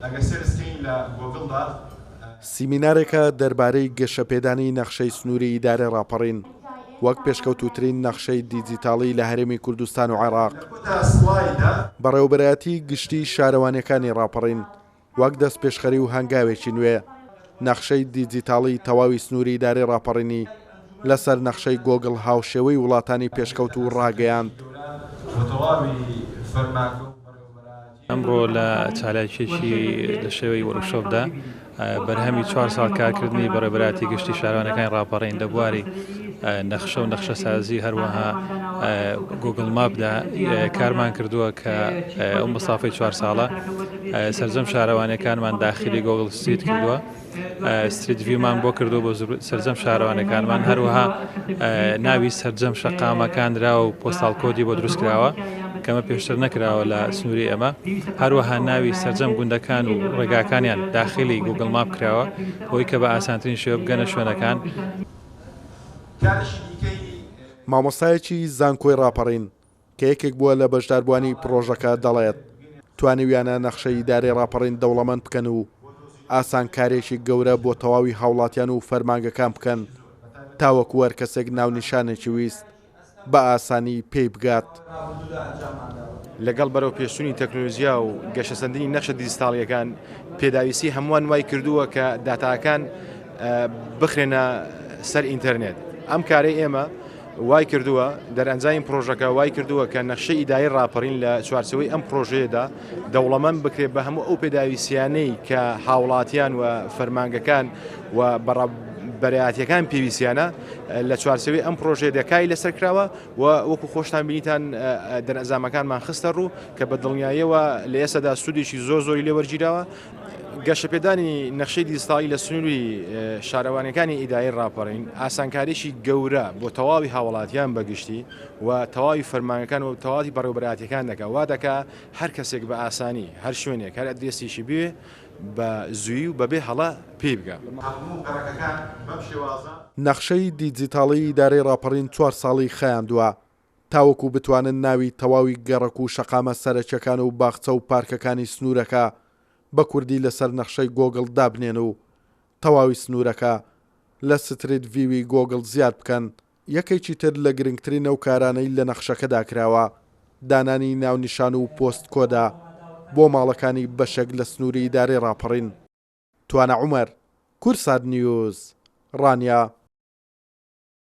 ئەگەر search کەین لە گۆگڵدا. سیمینارێکە دەربارەی گەشەپێدانی نەخشەی سنووری ئیدارەی ڕاپەڕین وەک پێشکەوتووترین نەخشەی دیجیتاڵی لە هەرێمی کوردستان و عێراق. بەڕێوەبەرایەتی گشتیی شارەوانییەکانی ڕاپەڕین وەک دەستپێشخەری و هەنگاوێکی نوێ، نەخشەی دیجیتاڵی تەواوی سنووری ئیدارەی ڕاپەڕینی لەسەر نەخشەی گۆگڵ هاوشێوەی وڵاتانی پێشکەوتوو ڕاگەیاند. ئەمڕۆ لە چالاکیەکی لە شێوەی وۆرکشۆپدا بەرهەمی چوار ساڵ کارکردنی بەڕێوەبەرایەتی گشتی شارەوانیەکانی ڕاپەڕین لە بواری نەخشە و نەخشەسازی هەروەها گوگل ماپدا کارمان کردووە کە ئەو مەسافەی چوار ساڵە سەرجەم شارەوانیەکانمان داخلی Google Street کردووە. Street View مان بۆ کردو بۆ سەرجەم شارەوانەکانمان هەروەها ناوی سەرجەم شەقامەکان درا و postal code ی بۆ دروست کراوە کەمە پێشتر نەکراوە لە سنووری ئێمە هەروەها ناوی سەرجەم گوندەکان و ڕێگاکانیان داخلی Google Map کراوە بۆی کە بە ئاسانترین شێوە بگەنە شوێنەکان. مامۆستایەکی زانکۆی ڕاپەڕین کە یەکێک بووە لە بەشداربووانی پڕۆژەکە دەڵێت، توانیویانە نەخشەی ئیدارەی ڕاپەڕین دەوڵەمەند بکەن و ئاسانکارییەکی گەورە بۆ تەواوی هاوڵاتیان و فەرمانگەکان بکەن تاوەکو هەر کەسێک ناونیشانێکی ویست بە ئاسانی پێی بگات. لەگەڵ بەرەوپێشچوونی تەکنۆلۆجیا و گەشەسەندنی نەخشە دیجیتاڵییەکان، پێداویستی هەمووان وای کردووە کە داتاکان بخرێنە سەر ئینتەرنێت. ئەم کارەی ئێمە وای کردووە، دەرئەنجامی پڕۆژەکە وای کردووە کە نەخشەی ئیداری ڕاپەڕین لە چوارچێوەی ئەم پڕۆژەیەدا دەوڵەمەند بکرێت بە هەموو ئەو پێداویستیانەی کە هاوڵاتیان و فەرمانگەکان و بەڕێوەبەرایەتییەکان پێویستیانە لە چوارچێوەی ئەم پڕۆژەیەدا کاری لەسەر کراوە و وەکو خۆشتان بینیتان دەرئەنجامەکانمان خستە ڕوو کە بە دڵنیاییەوە لە ئێستادا سوودێکی زۆر زۆری لێ وەرگیراوە. گەشەپێدانی نەخشەی دیجیتاڵی لە سنووری شارەوانییەکانی ئیدارەی ڕاپەڕین ئاسانکاریی گەورە بۆ تەواوی هاوڵاتیان بە گشتی و تەواوی فەرمانگەکان و تەواوی بەڕێوەبەرایەتییەکان دەکات، وا دەکات هەر کەسێک بە ئاسانی هەر شوێنێک هەر ئەدرێسێکی بوێ بە زوویی و بەبێ هەڵە پێی بگا. نەخشەی دیجیتاڵی ئیدارەی ڕاپەڕین چوار ساڵی خایاندووە تاوەکو بتوانن ناوی تەواوی گەڕەک و شەقامە سەرەکیەکان و باخچە و پارکەکانی سنوورەکە بە کوردی لەسەر نەخشەی گۆگڵ دابنێن و تەواوی سنوورەکە لە Street View ی گۆگڵ زیاد بکەن، یەکێکی تر لە گرنگترین ئەو کارانەی لە نەخشەکەدا کراوە، دانانی ناونیشان و پۆست کۆدە بۆ ماڵەکانی بەشێک لە سنووری ئیدارەی ڕاپەڕین. توانا عومەر، کوردسات نیوز، ڕانیە.